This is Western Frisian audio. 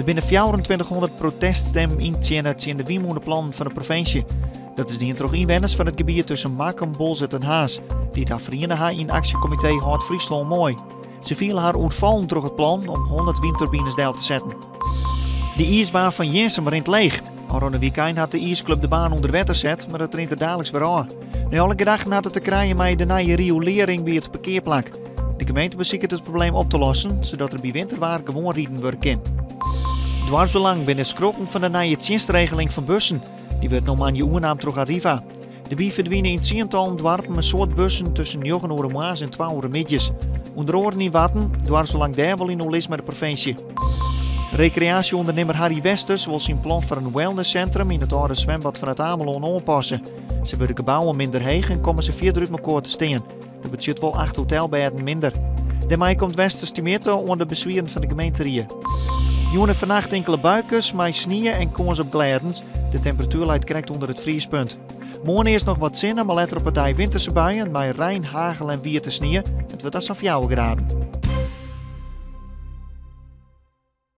Der binne 2400 proteststimmen yntsjinne tsjin de wynmûneplannen fan de provinsje. Dat is dien troch ynwenners fan it gebiet tusken Makkum, Boalsert en Harns, dy't har feriene ha yn aksjekomitee Hâld Fryslân Moai. Se fiele har oerfallen troch it plan om 100 wynturbines del te setten. De iisbaan fan Jirnsum rint leech. Ofrûne wykein hat de iisklup de baan ûnder wetter set, mar it rint der daliks wer ôf. Nei alle gedachten hat it te krijen mei de nije riolearring by it parkearplak. De gemeente besiket it probleem op te lossen, sadat der by winterwaar gewoan riden wurde kin. Doarpsbelang binne skrokken fan de nije tsjinstregeling fan bussen. Dy wurdt no moandei oernaam troch Arriva. Derby ferdwine yn tsientallen doarpen in soad bussen tusken njoggen oere moarns en twa oere middeis. Under oaren yn Warten, Doarpsbelang dêr wol yn oerlis mei de provinsje. Rekreaasje-ûndernimmer Harry Westers wol syn plan foar in wellnesscentrum yn it âlde swembad fan It Amelân oanpasse. Sa wurde de gebouwen minder heech en komme se fierder út mekoar te stean. Dat betsjut wol acht hotelbêden minder. Dêrmei komt Westers temjitte oan de beswieren fan de gemeenterie. Jûn en fannacht inkele buikes mei snie en kâns op glêdens. De temperatuer leit krekt ûnder it friespunt. Moarn earst noch wat sinne, mar letter op 'e dei winterse buien mei rein, hagel en wiete snie. It wurdt dan sa'n fjouwer graden.